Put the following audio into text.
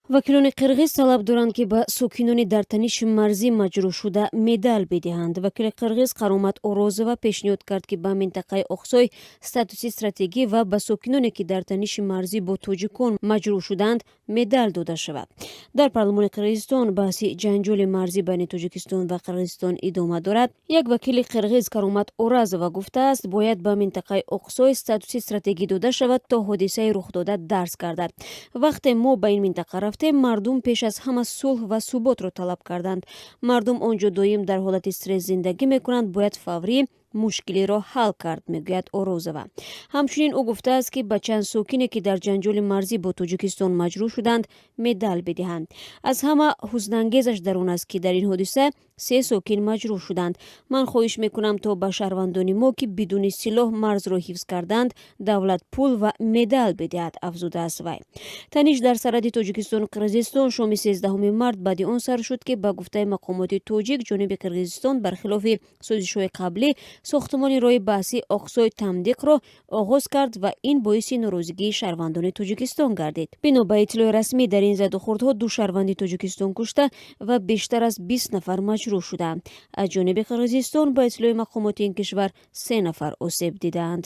Вакилони қирғиз талаб доранд, ки ба сокинони дар таниши марзӣ маҷрӯҳшуда медал бидиҳанд. Вакили қирғиз Каромат Орозова пешниҳод кард, ки ба минтақаи Оқсой статуси стратегӣ ва ба сокиноне, ки дар таниши марзӣ бо тоҷикон маҷрӯҳ шудаанд, медал дода шавад. Дар парлумони Қирғизистон баҳси ҷанҷоли марзӣ байни Тоҷикистон ва Қирғизистон идома дорад. Як вакили қирғиз, Каромат Оразова, гуфтааст, бояд ба минтақаи Оқсой статуси стратегӣ дода шавад, то ҳодисаи рухдода дарс гардад. Вақте мо ба ин минтақа рафтем, мардум пеш аз ҳама сулҳ ва суботро талаб карданд. Мардум он ҷо доим дар ҳолати стресс зиндагӣ мекунанд, бояд фаврӣ мушкилиро ҳал кард, мегӯяд Орозова. Ҳамчунин ӯ гуфтааст, ки ба чанд сокине, ки дар ҷанҷоли марзӣ бо Тоҷикистон маҷрӯҳ шуданд, медал бидиҳанд. Аз ҳама ҳузнангезаш дар он аст, ки дар ин ҳодиса се сокин маҷрӯҳ шуданд. Ман хоҳиш мекунам, то ба шаҳрвандони мо, ки бидуни силоҳ марзро ҳифз карданд, давлат пул ва медал бидиҳад, афзудааст вай. Таниш дар сарҳади Тоҷикистону Қирғизистон шоми 13 март баъди он сар шуд, ки ба гуфтаи мақомоти тоҷик, ҷониби Қирғизистон бархилофи созишҳои қаблӣ сохтмони роҳи баҳсии Оқсой Тамдиқро оғоз кард ва ин боиси норозигии шаҳрвандони Тоҷикистон гардид. Бино ба иттилои расмӣ, дар ин задухӯрдҳо ду шаҳрванди Тоҷикистон кушта ва бештар аз 20 нафар маҷрӯҳ шудаанд. Аз ҷониби Қирғизистон, ба иттилои мақомоти ин кишвар, се нафар осеб дидаанд.